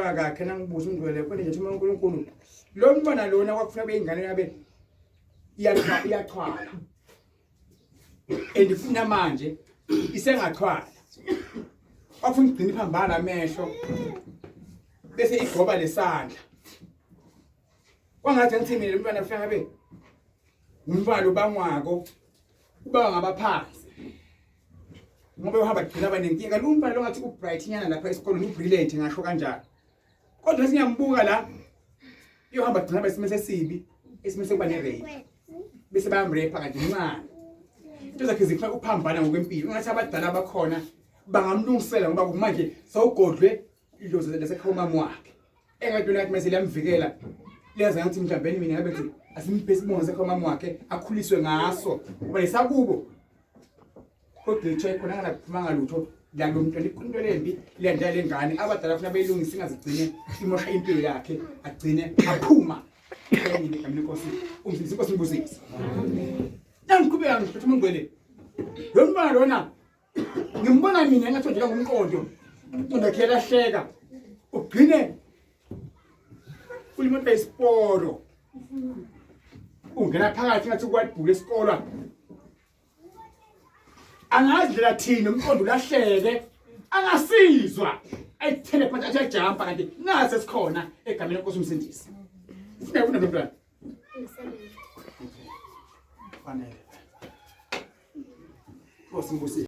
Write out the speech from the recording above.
Nangicabanga kakhe nangibuza ungcwele khona nje thuma uNkulunkulu. Lo mntwana lona kwakufuna beyingane yabe iyaxhwala. And ifuna manje isengaxhwala. Kwafuna igcina iphambana amehlo bese igoba lesandla. Kwangathi ngithi mina lo mntwana kufuna ngabe umntwana ubangwako uba ngabaphansi. Ngoba uhamba gcina abanenkinga lo mntwana lo ngathi ubright nyana lapha esikoleni ubrilliant ngasho kanjalo. Kodwa singiyambuka la iyohamba gcina besimo sesibi isimo sekuba ne-rape bese bayamrape kanti mncane into zakhe zifuna ukuphambana ngokwempilo ungathi abadala abakhona bangamlungisela ngoba kumanje sewugodlwe idlozi lasekhaya umama wakhe engathi lona mase liyamvikela liyazi ngathi mhlawumbe mina ngabe ngithi asimphe isibongo sekhaya umama wakhe akhuliswe ngaso ngoba lesakubo kodwa itshe khona nganakuphumanga lutho la lo mntwana into lembi liyandla lengane abadala funa beyilungise ingazigcine imosha impilo yakhe agcine aphuma egameni lenkosi umsindisi inkosi ngibusise amen nangiqhubeka ngiphethe umngcwele lo mntwana lona ngimbona mina engathi nje ngumqondo umqondo wakhe lahleka ugcine ulimonto isiporo ungena phakathi ngathi kwadbula esikolwa angazi ndlela thina umqondo ulahleke angasizwa ayithele phansi athi ajampa kanti nasi esikhona egameni lenkosi umsindisi ufuna ufuna mntwana fanele Nkosi ngibusise.